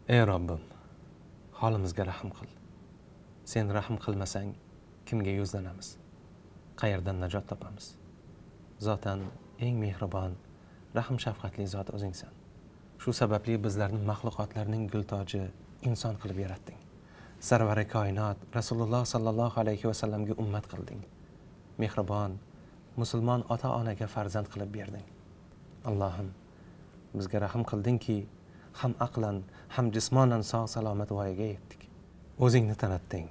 Ey Robbim, holimizga rahm qil. Sen rahm qilmasang, kimga yuzlanamiz? Qayerdan najot topamiz? Zotan eng mehribon, rahm shafqatli zot o'zingsan. Shu sababli bizlarni maxluqotlarning gultoji inson qilib yaratding. Sarvari koinot Rasululloh sallallohu alayhi va sallamga ummat qilding. Mehribon, musulmon ota-onaga farzand qilib berding. Allohim, bizga rahm qildingki, ham aqlan, ham jismonan sog' salomat voyaga yetdik. O'zingni tanitding.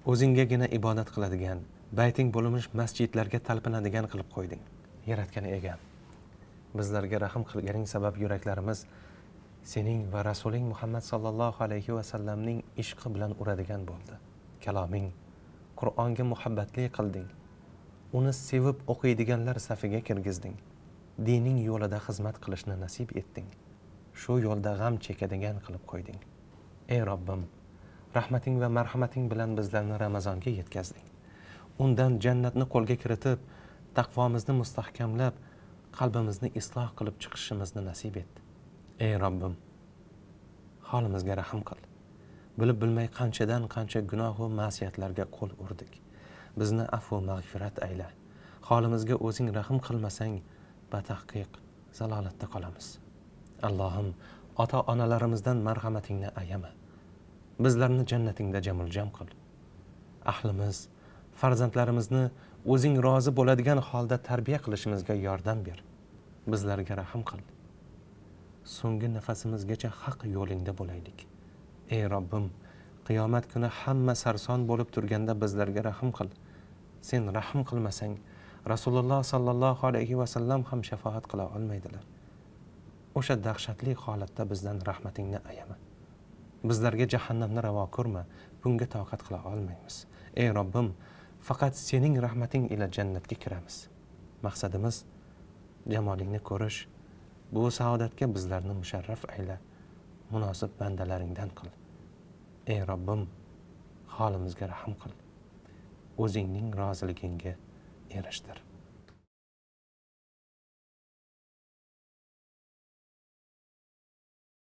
O'zinggagina ibodat qiladigan, bayting bo'lmish masjidlarga talpinadigan qilib qo'yding. Yaratgan egam, bizlarga rahm qilganing sabab yuraklarimiz sening va rasuling Muhammad sallallohu alayhi va sallamning ishqi bilan uradigan bo'ldi. Kaloming Qur'onga muhabbatli qilding. Uni sevib o'qiydiganlar safiga kirgizding. Dining yo'lida xizmat qilishni nasib etding. Shu yo'lda g'am chekadigan qilib qo'yding. Ey Robbim, rahmating va marhamating bilan bizlarni Ramazonga yetkazding. Undan jannatni qo'lga kiritib, taqvomizni mustahkamlab, qalbimizni isloh qilib chiqishimizni nasib et. Ey Robbim, holimizga rahm qil. Bilib bilmay qanchadan qancha gunoh va ma'siyatlarga qo'l urdik. Bizni afv va mag'firat ayla. Holimizga o'zing rahm qilmasang, batahqiq zalolatda qolamiz. Allohim, ota-onalarimizdan marhamatingni ayama. Bizlarni jannatingda jamuljam qil. Ahlimiz, farzandlarimizni o'zing rozi bo'ladigan holda tarbiya qilishimizga yordam ber. Bizlarga rahm qil. So'nggi nafasimizgacha haq yo'lingda bo'laylik. Ey Robbim, qiyomat kuni hamma sarson bo'lib turganda bizlarga rahm qil. Sen rahm qilmasang, Rasululloh sallallohu alayhi va sallam ham shafaat qila olmaydilar. O'sha dahshatli holatda bizdan rahmatingni ayama. Bizlarga jahannamni ravo ko'rma, bunga toqat qila olmaymiz. Ey Robbim, faqat sening rahmating ila jannatga kiramiz. Maqsadimiz jamolingni ko'rish. Bu saodatga bizlarni musharraf ayla, munosib bandalaringdan qil. Ey Robbim, holimizga rahm qil. O'zingning roziligingga erishtir.